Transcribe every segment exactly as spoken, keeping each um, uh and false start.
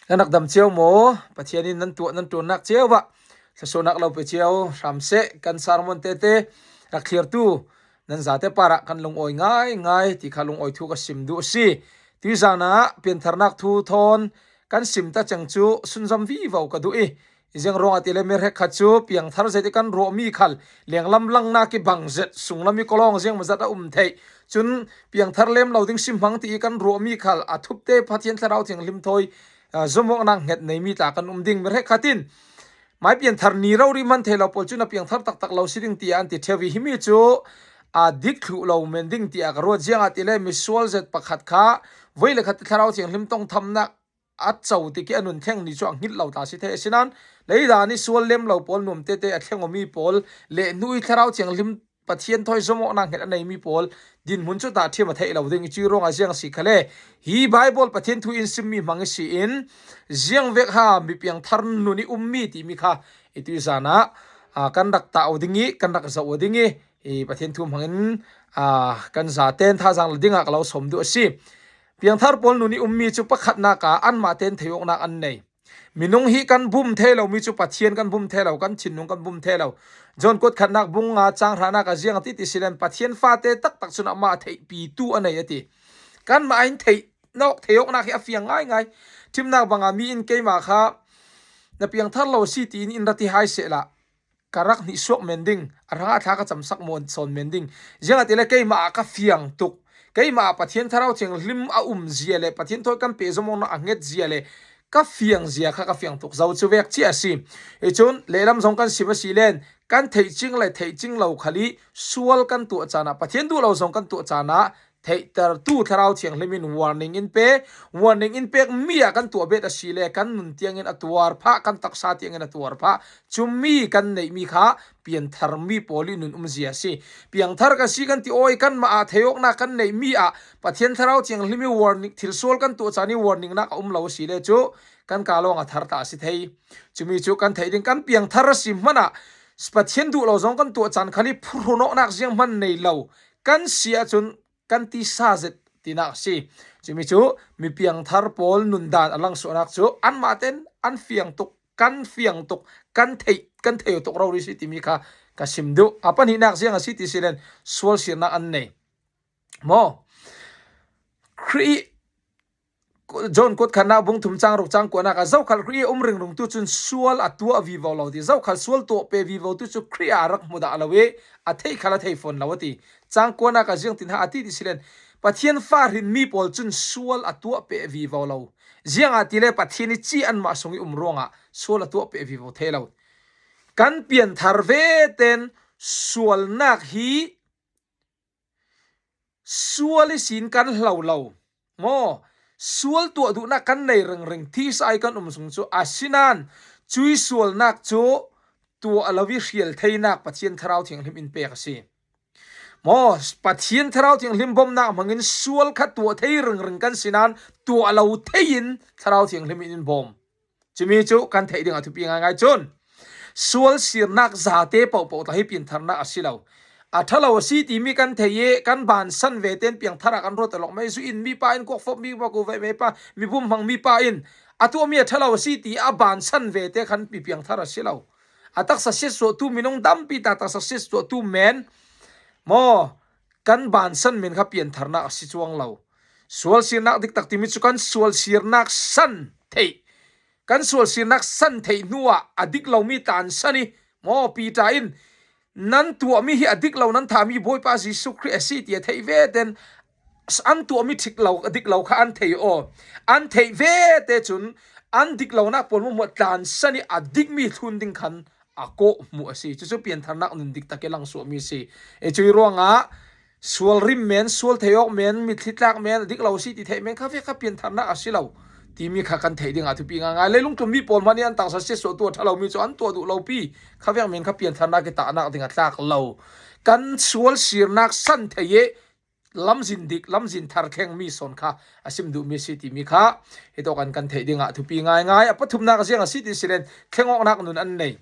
Kan rak dam cio maw? Pathian in nan tuah nan ṭuannak cio ah thluasuahnak lo pe cio hram seh. Kan sermon tete rak thlirtu nan zate parah kan lungawi ngaingai ti kha lungawi thu ka sim duh a si. Tuizan ah piantharnak thu thawn kan sim ta cang cu sunzam vivo ka duh i, ziang ruangah ti le mi hrekkhat cu piangthar zet i kan ruahmi khal lenglam langnak i bang zet, sunglam i kolawng ziangmazat a um theih. Cun piangthar lem lo ding si hmang ti i kan ruahmi khal a thupte Pathian Thlarau Thianghlim thawi, aa, zawmawknak hnget neimi tla kan um ding. Mi hrekkhat in mai pianthar ni rori man thei lo pawl cu na piangthar taktak lo si ding tiah an ti ṭheu i, himi cu a dik thluh lo men ding tiah ka ruat. Ziangahtile misual zet pakhat kha voi le khat Thlarau Thianghlim tongthamnak a co tik i a nun thleng ni cu a hngilh lo ta si thei. Asinain leidan i sual lem lo pawl nuam tete a thleng awmi pawl le hnu i Thlarau Thianghlim Pathian thawi zawmawknak hnget a neimi pawl dinhmun cu tahṭhim a theih lo ding i, cuih ruangah ziang a si khal le, hi Baibal Pathian thu in simmi hmang i si in, ziang vek ha mi piangthar nun i ummi timi kha i tuizan ah, aa, kan rak tah aw ding i kan rak zoh aw ding i, i Pathian thu hmangin, aa, kan zaten thazaang la dingah ka lo sawm duh a si. Piangthar pawl nun i ummi cu pakhatnak ah anmah tein theihawknak an nei. Minung hi kan bum thei lo, mi cu Pathian kan bum thei lo, kan thinlung kan bum thei lo. John kuat khatnak bung nga cang hranak ah ziang a ti ti si len, Pathian fate taktak cun amah theihpitu a nei a ti. Kanmah in theih nawk, theihawknak hi a fiang ngaingai. Ṭhimnak bangah mi in keimah kha na piangthar lo a si tiin in ra ti hai sehla, ka rak hnihsuak men ding, a hrangah thla ka camsak mawn sawn men ding. Ziangahtile keimah ah ka fiang tuk. Keimah ah Pathian Thlarau Thianghlim a um zia le Pathian thawi kan pehzawmawknak a hnget zia le ka fiang zia kha ka fiang tuk zo cu vek cia a si. I cun lehlam zong kan sim a si len, kan theih cing le theih cing lo khal i sual kan tuah caan ah, Pathian duh lo zong kan tuah caan ah, theihtertu Thlarau Thianghlim in warning in pe, warning in pek mi ah kan tuah bet a si le kan nun tiangin a tuar phah, kan taksa tiangin a tuar phah. Cumi kan neihmi kha pianthar mi pawl i nun um zia a si. Piangthar ka si kan ti aw i kanmah ah theihawknak kan neihmi ah Pathian Thlarau Thianghlim i warning, thilsual kan tuah caan i warningnak a um lo a si le cu kan ka lawng a thar ta a si thei. Cumi cu kan theih ding, kan piangthar a si hmanh ah Pathian duh lo zong kan tuah caan khal i phurhun awknak zianghman nei lo kan si ahcun kan tisa zet tinak a si. Cumi cu mi piangthar pawl nundan a langsuahnak cu anmah ten an fiang tuk, kan fiang tuk, kan theih, kan thei tuk rori si timi kha ka sim duh. A pahnihnak ziang a si ti si len, sual sirnak an nei. Maw? Khrih John kuat khatnak bung thum cang ruk cang kuanak ah zokhal Khrih a um ringringtu cun sual a tuah vivo lo ti. Zokhal sual tuah pe vivo tu cu Khrih a rak hmu dah lo i a theih khal a thei fawn lo a ti. Cang kuanak ah ziangtin ha a ti ti si len, Pathian fa hrinmi pawl cun sual a tuah pe vivo lo. Ziangahtile Pathian i ci anmah sung i um ruangah sual a tuah pe vivo thei lo. Kan pianthar ve ten sualnak hi sual ihsin kan hlo lo. Maw, sual tuah duhnak kan nei ringring, thisa ai kan um sung cu, asinain cui sualnak cu tuah lo i hrial theinak Pathian Thlarau Thianghlim in pek a si. Maw, Pathian Thlarau Thianghlim bawmhnak hmangin sual kha tuah thei ringring kan si nain tuah lo thei in Thlarau Thianghlim in in bawm. Cumi cu kan theih ding a thupi ngaingai cun, sual sirnak zate pohpoh tla hi piantharnak a si lo. A ṭha lo a si timi kan theih i kan bansan ve tein piangthar ah kan ruat a lawk mei. Zu in mipa in, kuakfawp mipa, kuve mipa, mibum hmang mipa in a tuahmi a ṭha lo a si ti a bansan ve te khan mi piangthar a si lo. A taksa siatsuahtu, minung tampi ta taksa siatsuahtu men maw, kan bansan men kha piantharnak a si cuang lo. Sual sirnak diktak timi cu kan sual sirnak san theih, kan sual sirnak san theih hnuah a dik lomi tlansan i, maw, Piter in, "Nan tuahmi hi a dik lo, nan thahmi Bawipa Jesuh Khrih a si," ti a theih ve ten an tuahmi ṭhik lo, a dik lo kha an thei aw. An theih ve te cun an dik lonak pawl hmuahhmuah tlansan i a dikmi thlun ding khan a kawh hmuh a si. Cucu piantharnak nun diktak i langsuahmi a si. E, cui ruangah sual rim men, sual theih awk men, mitthli tlak men, a dik lo a si ti theih men kha vek kha piantharnak a si lo timi kha kan theih ding a thupi ngaingai. Leilung tlun mi pawl hmanh i an taksa siatsuahtu a ṭha lomi cu an tuah duh lo pi kha vek men kha piantharnak i tahnak ding a tlak lo. Kan sual sirnak san theih i lamzin dik, lamzin thar thlengmi sawn kha a sim duhmi a si timi kha hitawk an kan theih ding a thupi ngaingai. A pathumnak ziang a si ti si len, thleng awknak nun an nei.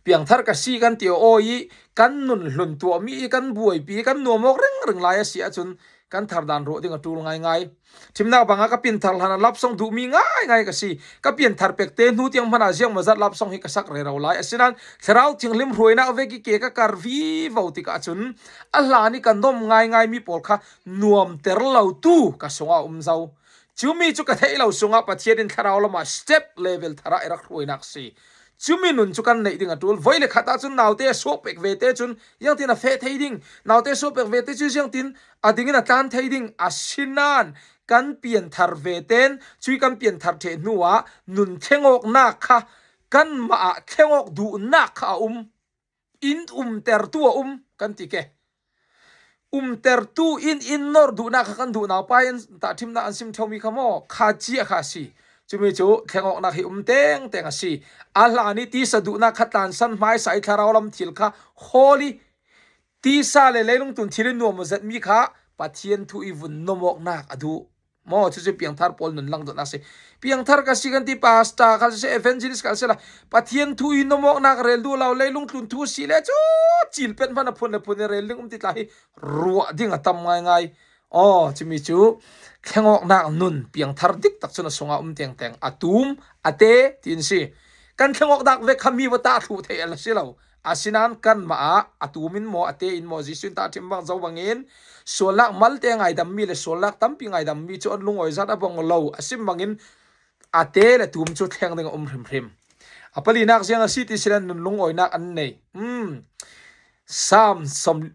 Piangthar ka si kan ti aw i kan nun hlun tuahmi i kan buaipi i kan nuam awk ringring lai a si ahcun kan thar dan ruah ding a ṭul ngaingai. Ṭhimnak banga ka pianthar hlan a love song duhmi ngaingai ka si. Ka pianthar pekte hnu tiang hmana ziangmawzat love song hi ka sak rero lai. Asinain Thlarau Thianghlim hruainak vek i ke ka kar vivo tikah cun a hlan i ka nuam ngaingaimi pawl kha nuamter lotu ka sungah a um zo. Cumi cu ka theih lo sungah Pathian in thlarau lamah step level thar ah i rak hruainak si. Cumi nun cu kan neih ding a ṭul. Voi le khat ahcun naute a suak pek vete cun ziangtin a feh thei ding? Naute a suak pek vete cu ziangtin a dingin a tlan thei ding? Asinain kan pianthar veten cui kan pianthar ṭheh hnuah nun thlengawknak kha kanmah ah thlengawk duhnak kha a um. In umtertu a um kan ti ke. Umtertu in in nor duhnak kha kan duh naupai in tahṭhimnak an sim ṭheumi kha maw? Kha cia kha a si. Cumi cu thlengawknak hi um tengteng a si. A hlan i tisa duhnak kha tlansan hmaisa i thlarau lam thil kha hawl i tisa le leilung tlun thil in nuam aw zetmi kha Pathian thu i vun nuam awknak a duh. Maw, cucu piangthar pawl nun lang dawtnak si. Piangthar ka si kan ti, pastor kha si, evangelist kha si la, Pathian thu i nuam awknak rel duh lo, leilung tlun thu si le cu cilpet hmanh a phun le phun i rel ding um ti tla hi ruah ding a tam ngaingai. Aw, cumi cu thlengawknak nun piangthar dik tak cun a sungah um tengteng a tum, a te, tiin si. Kan thlengawknak vek kha mi va tah thluh theih a si lo. Asinain kanmah ah a tum in maw, a te in maw, Jesuh in tahṭhim bang zo bangin sualnak malte ngaidammi le sualnak tampi ngaidammi cu an lungawi zat a bang lo a sim bangin a te le tum cu thleng ding a um hrimhrim. A palinak ziang a si ti si le nun lungawinak an nei. Um. Sam, som,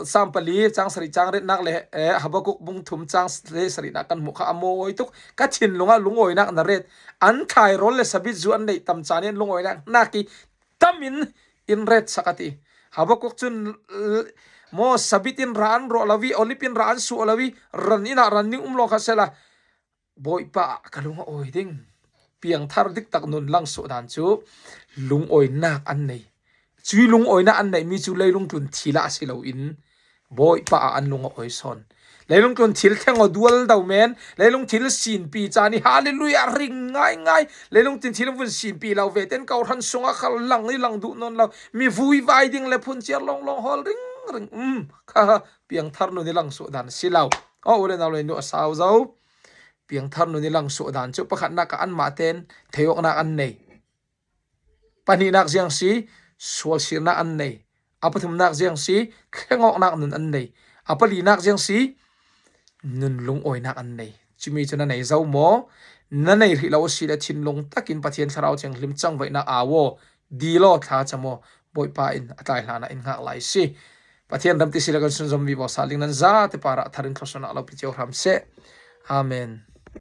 Sam pali cang sarih cang retnak le, eh, Habakuk bung thum cang le sarihnak kan hmuh kha a mawi tuk. Ka thinlung ah lungawinak na ret. An thlai rawl le sabit zu an neih tam caan in lungawinak hnak i tam in in retsak a ti. Habakuk cun, l-, maw sabit in ra an ruah lo i, olip in ra an suah lo i, ran inn ah ran ning um lo kha sela, Bawipa ah ka lung a awi ding. Piangthar dik tak nun lang suah dan cu lungawinak an nei. Cui lungawinak an neihmi cu leilung tlun thil ah a si loin Bawipa ah an lung a awi sawn. Leilung tlun thil thleng aw dual do men, leilung thil sinpi caan i hallelujah ring ngaingai, leilung tlun thil vun sinpi lo ve ten kau hran sungah khal lang i lang duh nawn lo, mi vui vai ding le phun ciar lawnglawng hawl ringring, um, kha piangthar nun i lang suah dan a si lo. Aw, u le nau le nu a sau zo. Piangthar nun i lang suah dan cu pakhatnak ah anmah ten theiawknak an nei. Pahnihnak ziang si, sualsirnak an nei. A pathumnak ziang si, thlengawknak nun an nei. A palinak ziang si, nun lungawinak an nei. Cumi cu na nei zo maw? Na nei rih lo a si le thinlung takin Pathian Thlarau Thianghlim cangvaihnak au aw, dilaw thla cam aw, Bawipa in a tlai hlan ah in hngak lai si. Pathian ram ti si le kan sunzom vivo sal ding nan zate parah thar in thluasuahnak lo pi cio hram seh. Amen.